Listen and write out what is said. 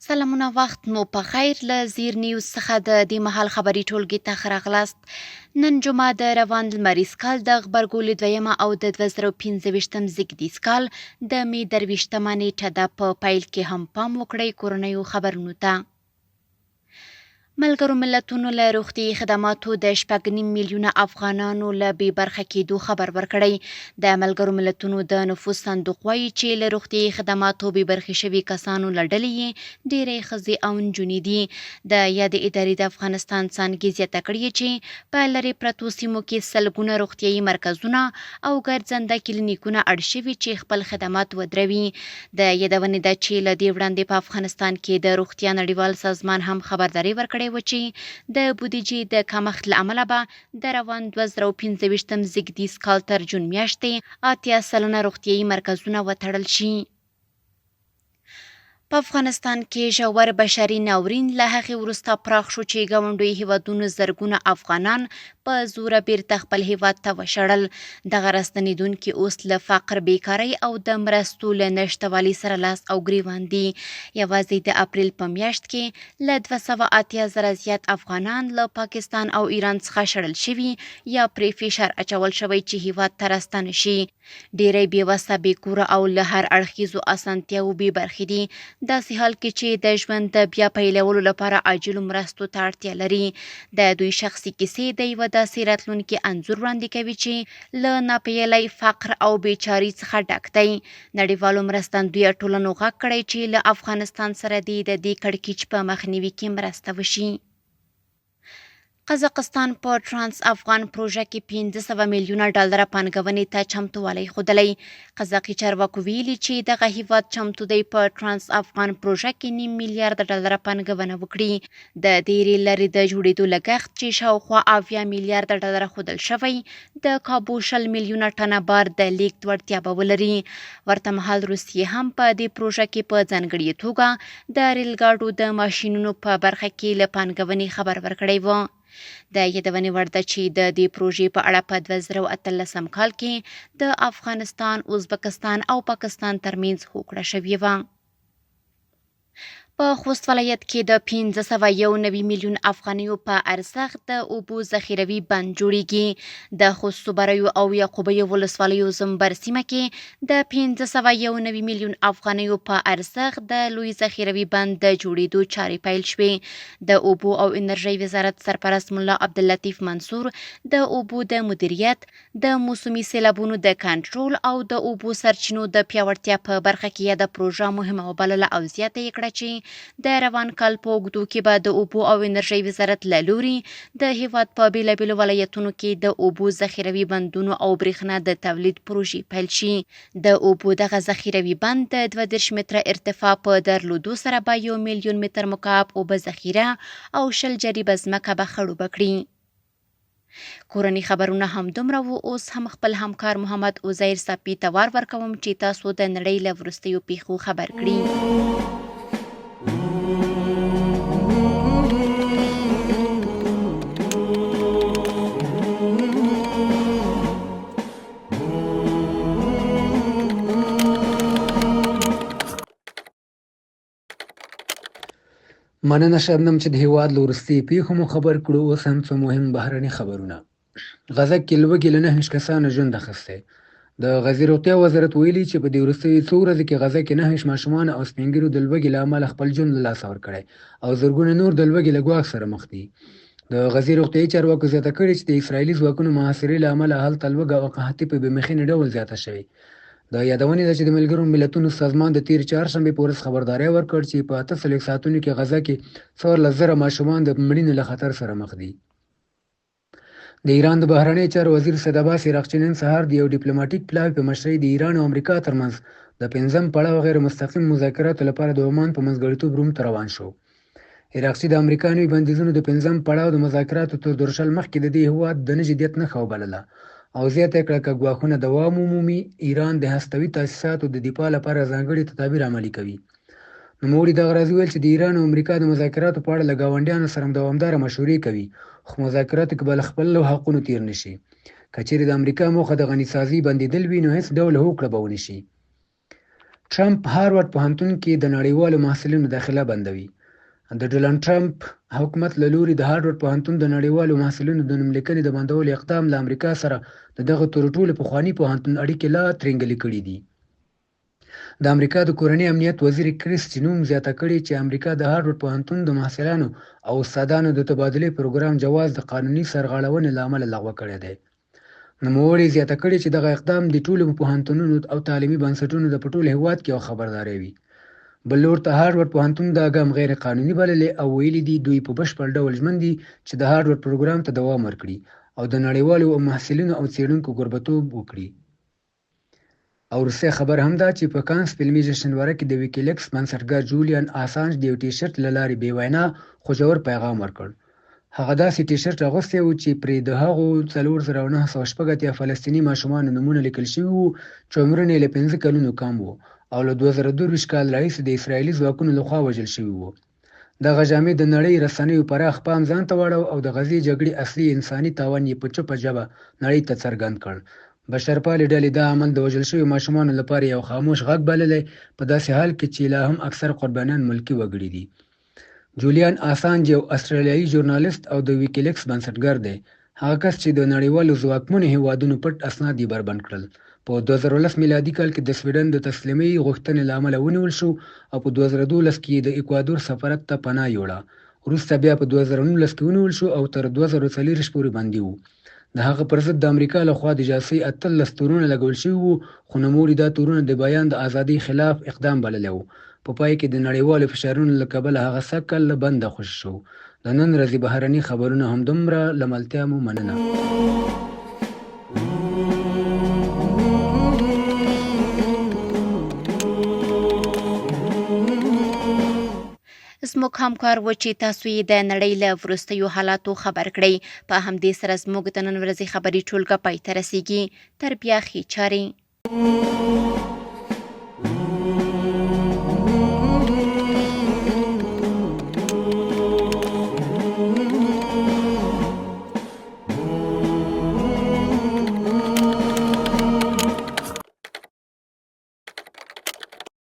سلامونه وخت مو په خیر له زیر نیوز څخه د دې مهال خبري ټولګې ته ښه راغلاست. نن جمعه د روان لمریز کال د غبرګولي دویمه او د 2025 زیږدیز کال د می 23مه نیټه ده. په پیل کې هم پام وکړئ کورنیو خبرونو ته. ملګرو ملتونو له روغتیايي خدماتو د 6.5 میلیونه افغانانو له بې برخه کېدو خبر ورکړی. د ملګرو ملتونو د نفوس صندوق وایي چې له روغتیايي خدماتو بې برخې شوي کسانو له ډلې یې ډېری ښځې او نجونې دي. د یادې ادارې د افغانستان څانګې زیاته کړې چې په لرې پرتو سیمو کې سلګونه روغتیايي مرکزونه او ګرځنده کلینیکونه اړ شوي چې خپل خدمات ودروي. د یادونې ده چې له دې وړاندې په افغانستان کې د روغتیا نړیوال سازمان هم خبرداری ورکړی و چې د بودیجې د کمښت له امله به د روان 2025 زیږدیز کال تر جون میاشتې 80% روغتیايي مرکزونه وتړل شي. په افغانستان کې ژور بشري ناورین له هغې وروسته پراخ شو چې ګاونډیو هیوادونو زرګونه افغانان په زوره بیرته خپل هیواد ته وشړل. دغه راستنېدونکي اوس له فقر، بیکارۍ او د مرستو له نشتوالي سره لاس او ګریوان دي. یوازې د اپریل په میاشت کې له 280 زره زیات افغانان له پاکستان او ایران څخه شړل شوي یا پرې فشار اچول شوی چې هیواد ته راستانه شي. ډېری بې وسه، بې کوره او له هر اړخیزو اسانتیاوو بې برخې دي، داسې حال کې چې د ژوند د بیا پیلولو لپاره عاجلو مرستو ته اړتیا لري. د دوی شخصي کیسې د یوه داسې راتلونکي انځور وړاندې کوي چې له ناپېیلی فقر او بېچاري څخه ډک دی. نړیوالو مرستندویه ټولنو غږ کړی چې له افغانستان سره دې د دې کړکیچ په مخنیوي کې مرسته وشي. قزاقستان په ټرانس افغان پروژه کې 500 میلیونه ډالره پانګونې ته چمتووالی ښودلی. قزاقي چارواکو ویلي چې دغه هیواد چمتو دی په ټرانس افغان پروژه کې نیم میلیارد ډالره پانګونه وکړي. د دې ریل لارې د جوړېدو لګښت چې شاوخوا 70 میلیارد ډالره ښودل شوی، د کابو 20 میلیونه ټنه بار د لیږد وړتیا به ولري. ورته مهال روسیې هم په دې پروژه کې په ځانګړې توګه د ریلګاډو د ماشینونو په برخه کې له پانګونې خبر ورکړی و. د یادونې وړ ده چې د دې پروژې په اړه په 2018 کال کې د افغانستان، ازبکستان او پاکستان ترمنځ هوکړه شوې وه. په خوست ولایت کې د 591 میلیون افغانیو په ارزښت د اوبو ذخیروي بند جوړیږي. د خوست صوبریو او یعقوبیو ولسوالیو زمبر سیمه کې د 591 میلیون افغانیو په ارزښت د لوی ذخیروي بند د جوړېدو چارې پیل شوې. د اوبو او انرژۍ وزارت سرپرست ملا عبداللطیف منصور د اوبو د مدیریت، د موسمي سېلابونو د کنټرول او د اوبو سرچینو د پیاوړتیا په برخه کې یاده پروژه مهمه وبلله او زیاته یې کړه چې د روان کال په اوږدو کې به د اوبو او انرژۍ وزارت له لوري د هېواد په بېلابېلو ولایتونو کې د اوبو ذخیروي بندونو او برېښنا د تولید پروژې پیل شي. د اوبو دغه ذخیروي بند د 32 متره ارتفاع په درلودو سره به 1 میلیون متر مکعب اوبه ذخیره او 20 جریبه ځمکه به خړوبه کړي. کورني خبرونه همدومره وو، اوس هم خپل همکار محمد عزیر ساپي ته وار ورکوم چې تاسو د نړۍ له وروستیو پیښو خبر کړي. مننه شبنم چې د هیواد له وروستیو پیښو مو خبر کړو. اوس هم څو مهم بهرني خبرونه. غزه کې لوږې له 29 کسانو ژوند اخیستی. د غزې روغتیا وزارت ویلي چې په دې وروستیو څو ورځو کې غزه کې 29 ماشومان او سپینږیرو د لوږې له امله خپل ژوند له لاسه ورکړی او زرګونه نور د لوږې له ګواښ سره مخ دي. د غزې روغتیايي چارواکو زیاته کړې چې د اسراییلي ځواکونو محاصرې له امله هلته لوږه او قحطي په بې مخینې ډول زیاته شوې. د یادونې ده چې د ملګرو ملتونو سازمان د تېرې چهارشنبې په ورځ خبرداری ورکړ چې په 48 ساعتونو کې غزه کې 14,000 ماشومان د مړینې له خطر سره مخ دي. د ایران د بهرنیو چارو وزیر سید عباس عراقچي نن سهار د یو ډیپلوماټیک پلاوي په مشرۍ د ایران او امریکا ترمنځ د پنځم پړاو غیر مستقیم مذاکراتو لپاره د عمان په منځګړیتوب روم ته روان شو. عراقچي د امریکا نوي بندیزونو د پنځم پړاو د مذاکراتو تر درشل مخکې د دې هېواد د نه جدیت نښه وبلله او زیاته یې کړه، که ګواښونه دوام ومومي، ایران د هستوي تاسیساتو د دفاع لپاره ځانګړي تدابیر عملي کوي. نوموړي دغه راز وویل چې د ایران او امریکا د مذاکراتو په اړه له ګاونډیانو سره هم دوامداره مشورې کوي، خو مذاکراتو کې به له خپلو حقونو تېر نه شي. که چېرې د امریکا موخه د غني سازۍ بندېدل وي، نو هېڅ ډول هوکړه به ونه شي. ټرمپ هاروارډ پوهنتون کې د نړیوالو محصلینو داخله بندوي. د ډونالډ ټرمپ حکومت له لوري د هارډورډ پوهنتون د نړیوالو محصلینو د نوملیکنې د بندولو اقدام له امریکا سره د دغه تر ټولو پخواني پوهنتون اړیکې لا ترینګلې کړې دي. د امریکا د کورني امنیت وزیر کریسټي نوم زیاته کړې چې امریکا د هارډورډ پوهنتون د محصلانو او استادانو د تبادلې پروګرام جواز د قانوني سرغړونې له امله لغوه کړی دی. نوموړي زیاته کړې چې دغه اقدام د ټولو پوهنتونونو او تعلیمي بنسټونو د په ټول هیواد کې یو خبرداری وي. بل لور ته هارډورډ پوهنتون دا ګام غیر قانوني بللی او ویلي دي دوی په بشپړ ډول ژمن دي چې د هارډورډ پروګرام ته دوام ورکړي او د نړیوالو محصلینو او څېړونکو کوربتوب وکړي. او وروستی خبر هم دا چې په کانس فلمي جشنواره کې د ویکیلیکس بنسټګر جولیان آسانج د یو ټي شرټ له لارې بې وینا خو ژور پیغام ورکړ. هغه داسې ټي شرټ اغوستی و چې پرې د هغو 4986 فلسطیني ماشومانو نومونه لیکل شوي وو چې عمرونه یې له پنځه کلونو کم وو او له 2022 کال راهیسې د اسراییلي ځواکونو لخوا وژل شوي وو. دغه جامې د نړۍ رسنیو پراخ پام ځان ته واړاوه او د غزې جګړې اصلي انساني تاوان یې په چوپه ژبه نړۍ ته څرګند کړ. بشرپالې ډلې دا عمل د وژل شویو ماشومانو لپاره یو خاموش غږ بللی، په داسې حال کې چې لا هم اکثر قربانیان ملکي وګړي دي. جولیان آسانج یو اسټرالیايي ژورنالیست او د ویکیلیکس بنسټګر دی، هغه کس چې د نړیوالو ځواکمنو هېوادونو پټ اسناد یې بربنډ کړل. په 2010 میلادي کال کې د سویډن د تسلیمۍ غوښتنې له امله ونیول شو او په 2012 کې یې د ایکوادور سفارت ته پناه یوړه. وروسته بیا په 2019 کې ونیول شو او تر 2024 پورې بندي و. د هغه پر ضد د امریکا له خوا د جاسوسۍ 18 تورونه لګول شوي وو، خو نوموړي دا تورونه د بیان د ازادۍ خلاف اقدام بللی و. په پای کې د نړیوالو فشارونو له کبله هغه سږ کال له بنده خوشې شو. د نن ورځې بهرني خبرونه همدومره، له ملتیا مو مننه. زموږ همکار و چې تاسو یې د نړۍ له وروستیو حالاتو خبر کړئ. په همدې سره زموږ د نن ورځې خبري ټولګه پای ته رسیږي. تر بیا ښې چارې.